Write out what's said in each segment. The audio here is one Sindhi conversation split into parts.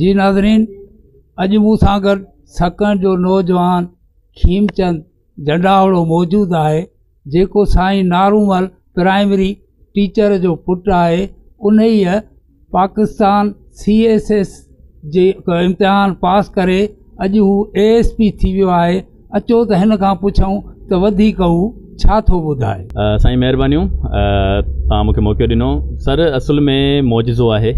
جي ناظرين اڄ مون سان گڏ سڪڻ جو نوجوان کيمچند جنڊاوڙو موجود آهي جيڪو سائين نارومل پرائمري ٽيچر جو پٽ آهي انهيء پاڪستان سي ايس ايس جي امتحان پاس ڪري اڄ هو اي ايس پي ٿي ويو آهي اچو ته هن کان پڇون ته وڌيڪ هو ڇا ٿو ٻڌائي. سائين مهربانيون توهان مونکي موقعو ڏنو سر اصل ۾ معجزو آهي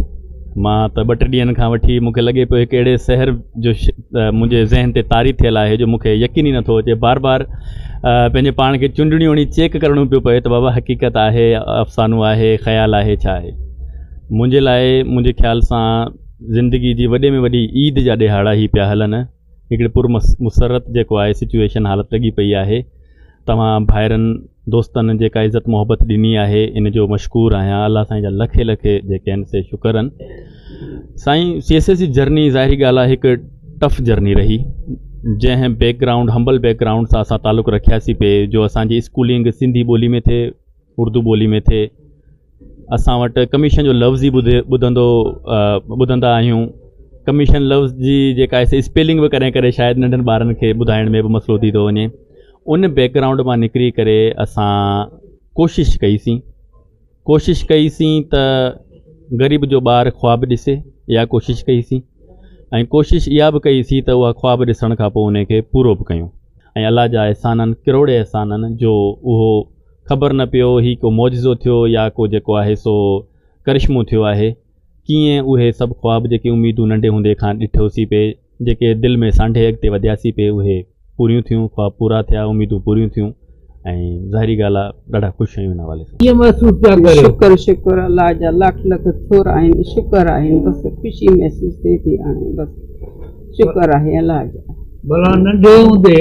مان ته ٻه ٽي ڏينهن کان وٺي مونکي لڳي پيو هڪ اهڙي سحر جو منهنجي ذهن تي طاري ٿيل آهي جو مونکي يقين ئي نٿو اچي بار بار پنهنجي پاڻ کي چونڊڻيون هڻي چيڪ ڪرڻو پيو پئي ته بابا حقيقت آهي افسانو آهي خيال آهي ڇا آهي منهنجي لاء منهنجي خيال سان زندگي جي وڏي ۾ وڏي عيد جا ڏهاڙا هي پيا هلن هڪڙي پر مسرت جيڪو آهي سچوئيشن حالت لڳي پئي آهي توهان ڀائرن دوستن جيڪا عزت محبت ڏني آهي ان جو مشڪور آهيان الله سائين جا لکين لکين جيڪي آهن سي شڪر آهن سائين سي ايس ايس جي جرني ظاهري ڳالهه آهي هڪ ٽف جرني رهي جنهن back ground humble back ground سان اسان تعلق رکياسين پئي جو اسانجي اسڪولنگ سنڌي ٻولي ۾ ٿئي اردو ٻولي ۾ ٿئي اسان وٽ ڪميشن جو لفظ ئي ٻڌي ٻڌندو ٻڌندا آهيون ڪميشن لفظ جي جيڪا آهي اسپيلنگ به ڪڏهن ڪڏهن شايد ننڍن ٻارن کي ٻڌائڻ ۾ به مسئلو ٿي ٿو وڃي ان بيڪ گرائونڊ مان نڪري ڪري اسان ڪوشش ڪئيسين ڪوشش ڪئيسين ته غريب جو ٻار خواب ڏسي اها ڪوشش ڪئيسين ۽ ڪوشش اها به ڪئيسين ته اها خواب ڏسڻ کان پوء ان کي پورو به ڪيون ۽ الله جا احسانن ڪروڙين احسانن جو اهو خبر نه پيو هي ڪو معجزو ٿيو يا ڪو جيڪو آهي سو ڪرشمو ٿيو آهي ڪيئن اهي سڀ خواب جيڪي اميدون ننڍي هوندي کان ڏٺوسين پئي جيڪي دل ۾ سانڍي اڳتي وڌياسين پئي اهي پوريون ٿيون خواب پورا ٿيا اميدون پوريون ٿيون ۽ ظاهري ڳالهه آهي ڏاڍا خوش آهيون ان حوالي سان. ڪيئن محسوس پيا ڪريو؟ شڪر شڪر الله جا لک لک ٿورا آهن شڪر آهن بس خوشي محسوس ٿئي ٿي هاڻي بس شڪر آهي الله جا. ڀلا ننڍي هوندي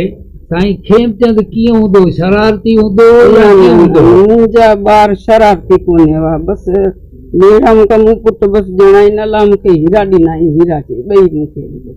سائين کيمچند ڪيئن هوندو هو شرارتي هوندو هو يا نه ڪيئن نه هوندو هو؟ منهنجا ٻار شرارتي ڪونهي هئا بس ميڙا مون کي مون پٽ بس ڄڻائين الله مون کي هيرا ڏنا آهن هيرا چئي ٻئي مون کي.